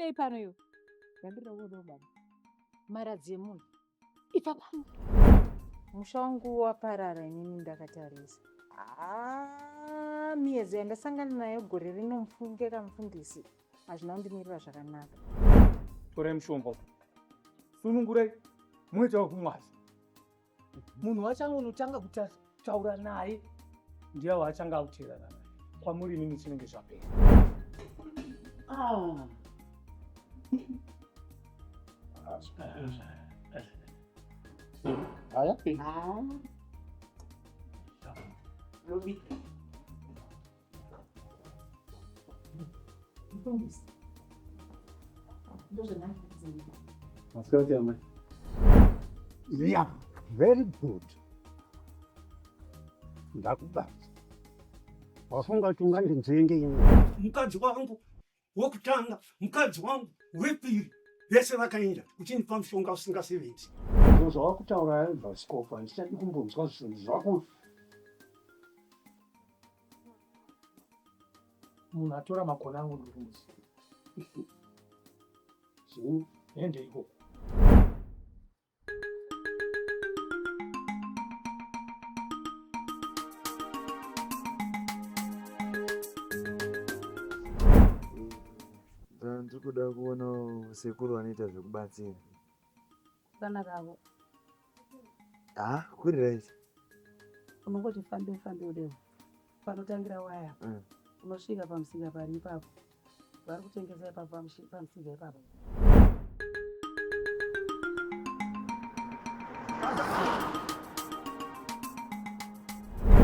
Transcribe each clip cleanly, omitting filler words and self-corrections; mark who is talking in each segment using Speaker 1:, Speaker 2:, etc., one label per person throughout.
Speaker 1: kudei pano iwe? Ndandiri kuonawo baba. Maradzi emunhu. Ibva pano. Musha wangu waparara inini ndakatarisa. Ah, miyedzo yandasangana nayo gore rino mufunge kamufundisi hazvina kundimirira zvakanaka.
Speaker 2: Torai mushonga uyu. Sunungurai muite wekumwaza. Munhu wachangonotanga kutaura naye ndiye waachanga akuteerana naye. Kwamuri imimi zvinenge zvapera.
Speaker 3: Ah. Haya.
Speaker 1: Ah. Mufundisi. Ndozvandanga
Speaker 3: Masikati amai.
Speaker 4: Yeah, very good. Ndakubata. Wafunga kuti ungandinzvenge ini.
Speaker 5: Mukadzi wangu wokutanga, mukadzi wangu wepiri, vese vakaenda uchindipa mushonga usingasevenzi.
Speaker 3: Zvinhu zvawakutaura bhasikoko handichadi kumbonzwa zvinhu zvako.
Speaker 2: Munhu atora makona angu ndiri kumuziva.
Speaker 3: Zvino
Speaker 2: hende ikoko.
Speaker 6: Ndiri kuda kuona sekuru vanoita zvekubatsira.
Speaker 7: Kwakanakako.
Speaker 6: Ah, kuri right.
Speaker 7: Unongoti fambe fambe udewo. Panotangira waya. Unosvika pamusika pari ipapo. Vari kutengesa ipapo pamusika ipapo.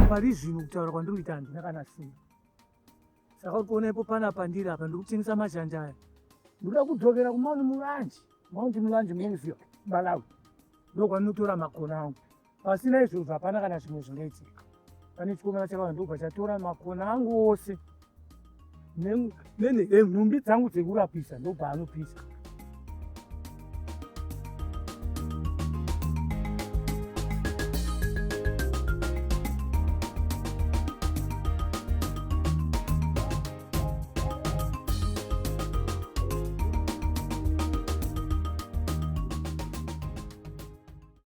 Speaker 2: Pari zvino kutaura kwandiri kuita handina kana simba. Saka uri kuona ipo panapa ndiri apa ndiri kutengesa mazhanja aya. Ndoda kudzokera kuMount Mulanje. Mount Mulanje munoziva Malawi. Ndokwandinotora makona angu. Pasina izvozvo hapana kana zvimwe zvingaitika. Pane chikomana chakauya ndobva chatora makona angu ose nenhumbi dzangu dzekurapisa ndobva anopisa.